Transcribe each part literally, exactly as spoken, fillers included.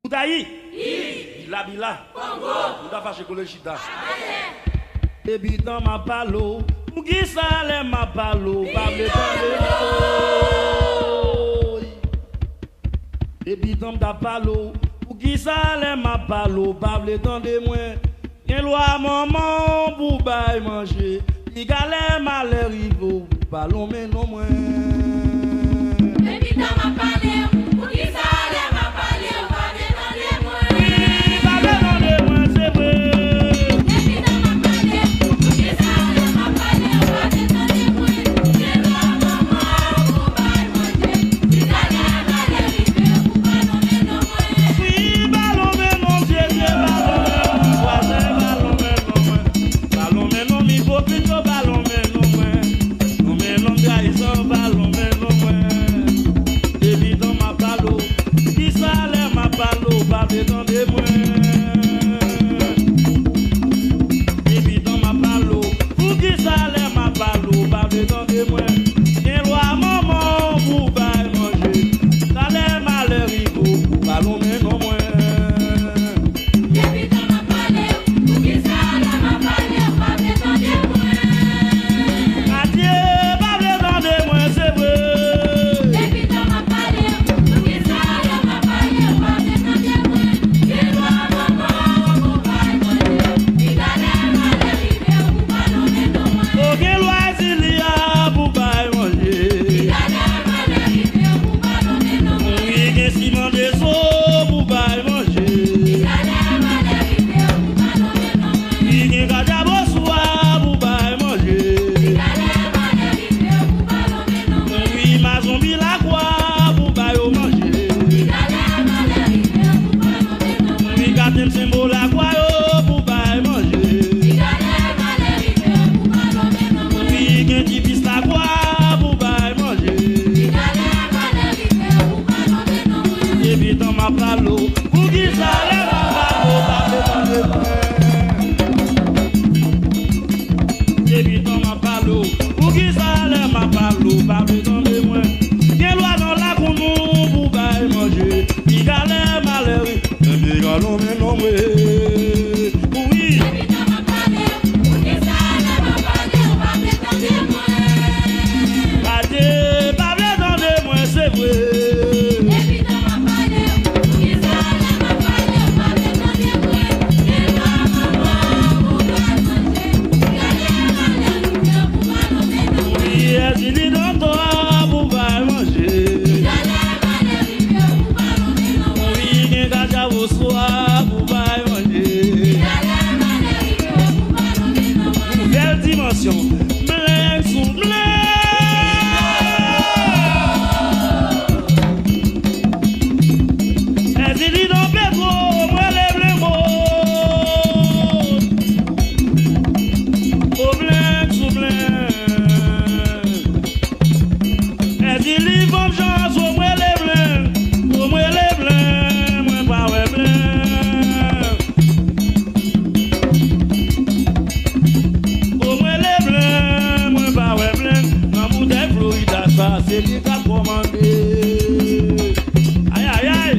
Koutayi. Bila bila. Kongo. Bouda fache kole chita. Depi tan m ap pale w, poukisa lè m ap pale w, ou pa vle tande m? Depi tan m t ap pale w, poukisa lè m ap pale w, ou pa vle tande mwen? Gen lwa manman w pou w bay manje. Piga lè malè rive w, pa lonmen non mwen. Depi tan m ap pale w, poukisa lè m ap pale w, pa vle tande mwen? Wi, pa vle tande mwen, se vre. Depi tan m ap pale w, poukisa lè m ap pale w, pa vle tande mwen? Gen lwa manman w pou w bay manje. Piga lè malè rive w, pa lonmen non mwen. Wi, pa lonmen non, vye vye, pa lonmen non, vwazen, pa lonmen non mwen. Pa lonmen non, m ipokrit yo, pa lonmen non mwen. Lonmen non, m trayisan, pa lonmen non mwen. Depi tan m ap pale w, kisa lè m ap pale w, pa vle tande mwen? Depi tan m ap pale w, poukisa lè m ap pale w, pa vle tande mwen? Gen lwa manman w pou w bay manje. Talè malè rive w, ou pa lonmen non mwen. Depi tan m ap pale w, poukisa lè m ap pale w, pa vle tande mwen? Adye, pa vle tande mwen, se vre. Depi tan m ap pale w, poukisa lè m ap pale w, pa vle tande mwen? Gen lwa manman w pou w bay manje. Piga lè malè rive w, ou pa lonmen non mwen. O, gen lwa Ezili a pou w bay manje. Piga lè malè rive w, ou pa lonmen non mwen. Wi, gen siman de zo pou w bay manje. Piga lè malè rive w, ou pa lonmen non mwen. Wi, gen kajaboswa pou w bay manje. Piga lè malè rive w, ou pa lonmen non mwen. Wi, mazonbi lakwa pou w ba yo manje. Piga lè malè rive w, ou pa lonmen non mwen. Wi, katem senbo lakwa yo pou w bay manje. Piga lè malè rive w, ou pa lonmen non mwen. Wi, gen ti pis lakwa pou w bay manje. Piga lè malè rive w, ou pa lonmen non mwen. Depi tan m ap pale w, poukisa lè m ap pale w, pa vle tande mwen? Depi tan m ap pale w, poukisa lè m ap pale w, pa vle tande mwen? Gen lwa nan lakou nou pou bay manje. Piga lè malè ri, men piga lonmen non mwen. Wi. Depi tan m ap pale w, poukisa lè m ap pale w, pa vle tande mwen? Adye, pa vle tande mwen, se vre. Depi tan m ap pale w, poukisa lè m ap pale w, pa vle tande mwen? Gen lwa manman w pou bay manje. Piga lè malè rive w, ou pa lonmen non mwen. Wi, Ezili Dantò pou bay manje. Piga lè malè rive w, ou pa lonmen non mwen. Wi, gen kajaboswa pou bay manje. Piga lè malè rive w, ou pa lonmen non mwen. Nouvèl dimansyon. Blenng sou blenng. Ezili Don Pedro, mwen le blenng o. O blenng sou blenng. Ezili fanm jan zo, mwen le blenng. O mwen le blenng, mwen pa wè blenng. O mwen le blenng, mwen pa wè blenng. Nan boutèy Florida sa, se li k ap kòmande. Ay, ay, ay.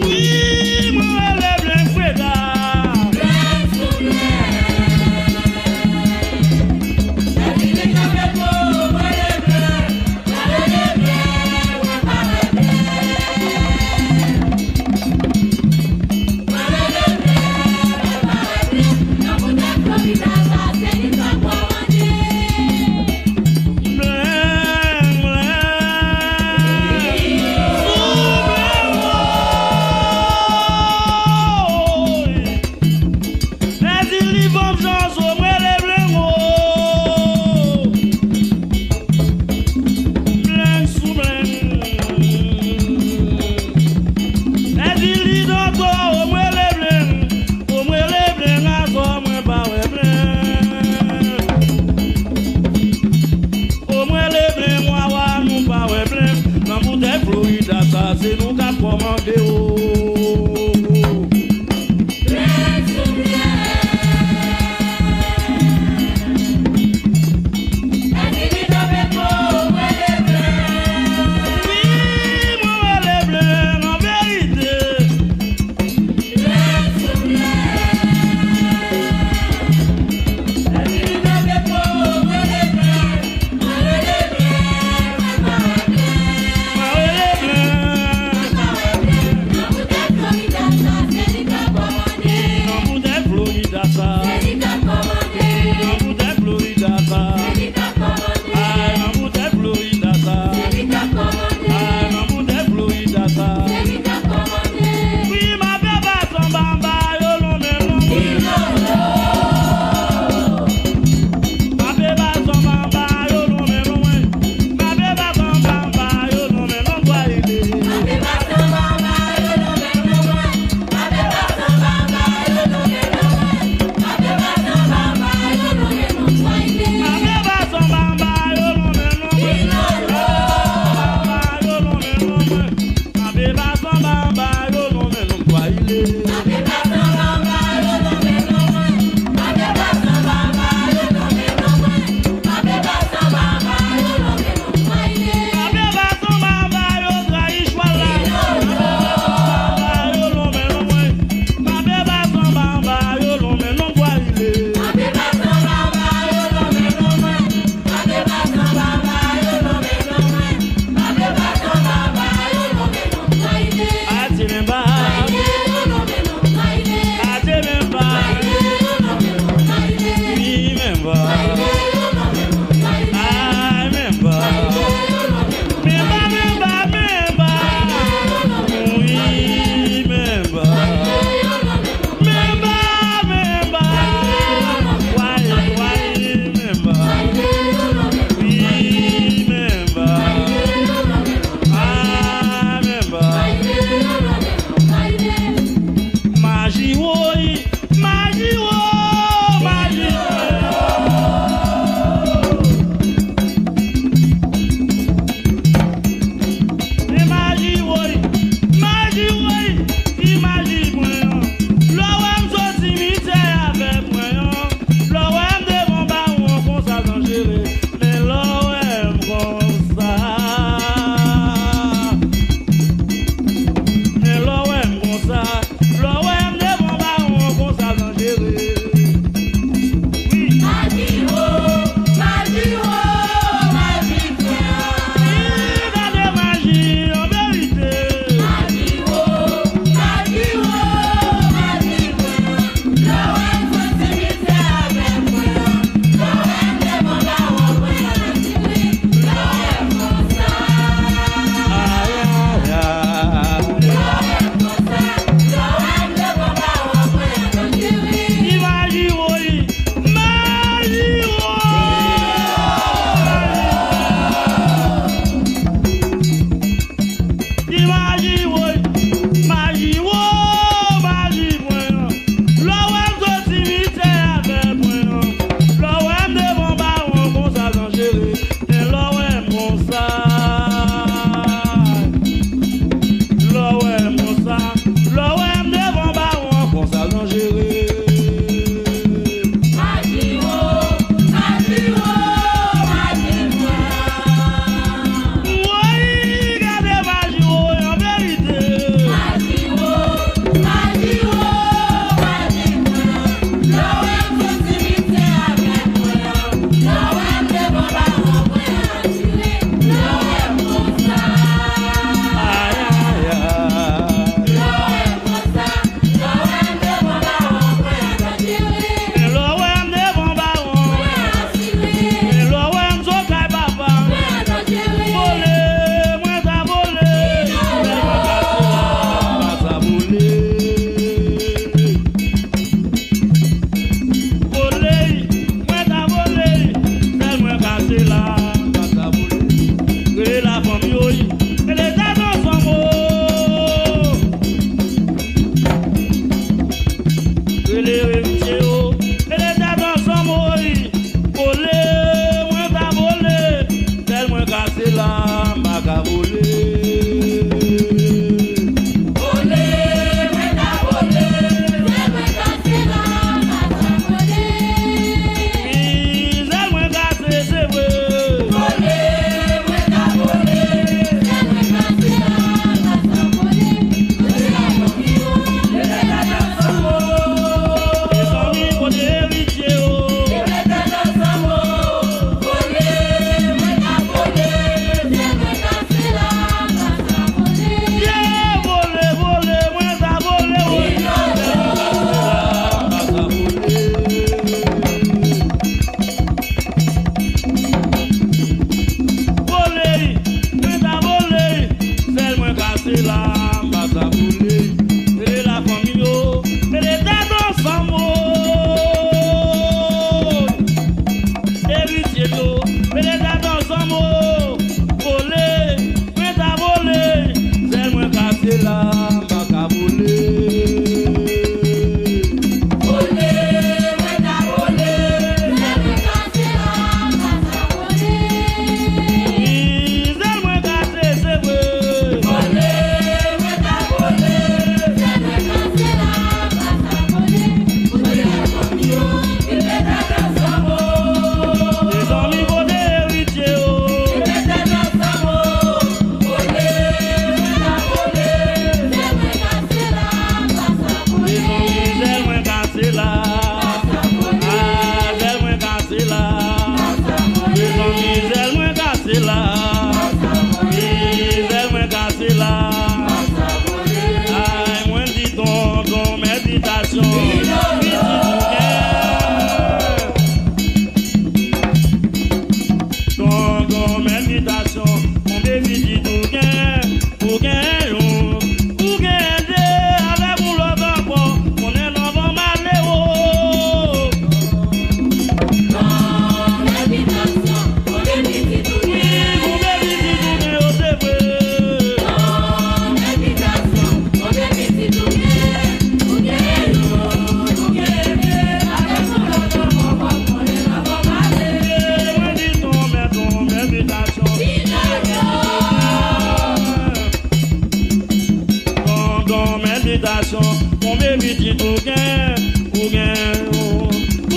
Wi, mwen rele blenng Freda. Ezili fanm jan zo, mwen le blenng o. Blenng sou blenng. Ezili Dantò, o mwen le blenng. O mwen le blenng atò, mwen pa wè blenng. O mwen le blenng wawa, nou pa wè blenng. Nan boutèy Florida sa, se nou k ap kòmande o.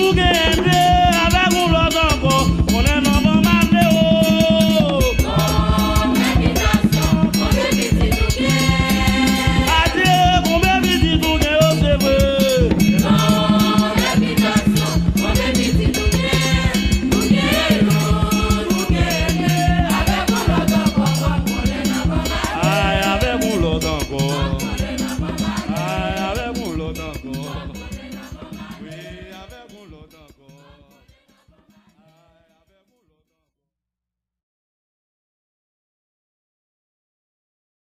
Ou gen de